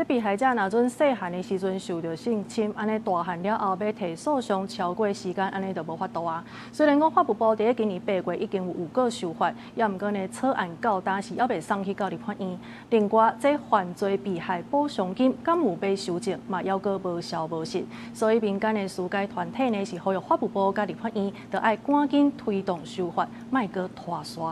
這被害者若陣細漢的時陣受著性侵，按呢大漢了後欲提訴訟超過時間，按呢就無法度啊。雖然講法務部佇咧今年8月已經有預告修法，也毋過呢草案到今是猶未送去到立法院。另外，這犯罪被害補償金敢有欲修正，嘛猶閣無消無息。所以民間的司改團體呢是呼籲法務部佮立法院，著愛趕緊推動修法，莫閣拖洲。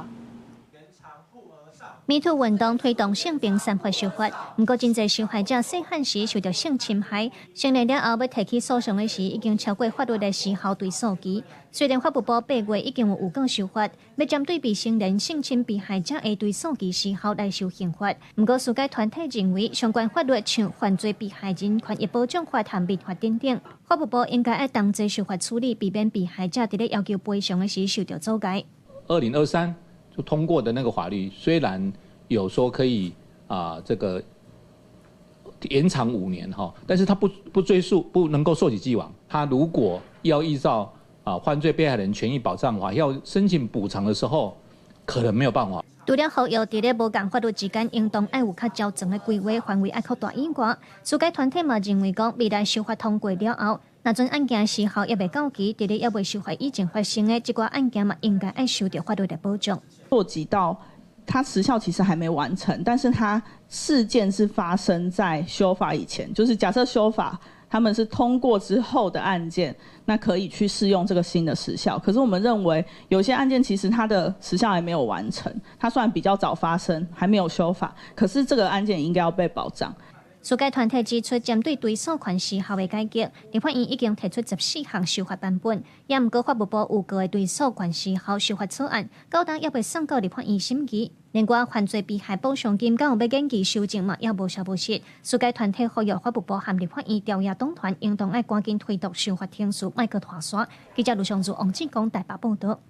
Me Too 運動推動性平三法修法，毋過真濟受害者細漢時受著性侵害，成年了後欲提起訴訟的時，已經超過法律的時效追訴期。雖然法務部八月已經有預告修法，欲針對未成年性侵被害者的追訴期時效來修刑法，毋過司改團體認為，相關法律像犯罪被害人權益保障法和民法等等，法務部應該愛同齊修法處理，避免被害者佇咧要求賠償的時受著阻礙。 2023就通過的那個法律，雖然有說可以這個延長5年哈，但是它不追溯，不能夠溯及既往。他如果要依照犯罪被害人權益保障法要申請補償的時候，可能沒有辦法。除了呼籲佇咧無仝法律之間，應當愛有較周全的規劃範圍愛擴大以外，司改團體嘛認為講，未來修法通過了後，若陣案件時效猶未到期，佇咧猶未修法以前發生的這寡案件嘛，應該愛受著法律的保障。溯及到它時效其實還沒完成，但是它事件是發生在修法以前，就是假設修法他們是通過之後的案件，那可以去適用這個新的時效。可是我們認為有些案件其實它的時效還沒有完成，它雖然比較早發生，還沒有修法，可是這個案件應該要被保障。司改團體指出，針對追訴權時效的改革，立法院已經提出14項修法版本，也毋過法務部預告的追訴權時效修法草案，到今猶未送到立法院審議。另外，犯罪被害補償金敢有欲研議修正嘛，猶無消無息。司改團體呼籲法務部和立法院朝野黨團應當愛趕緊推動修法程序，莫閣拖洲。記者盧尚祖、王志剛台北報導。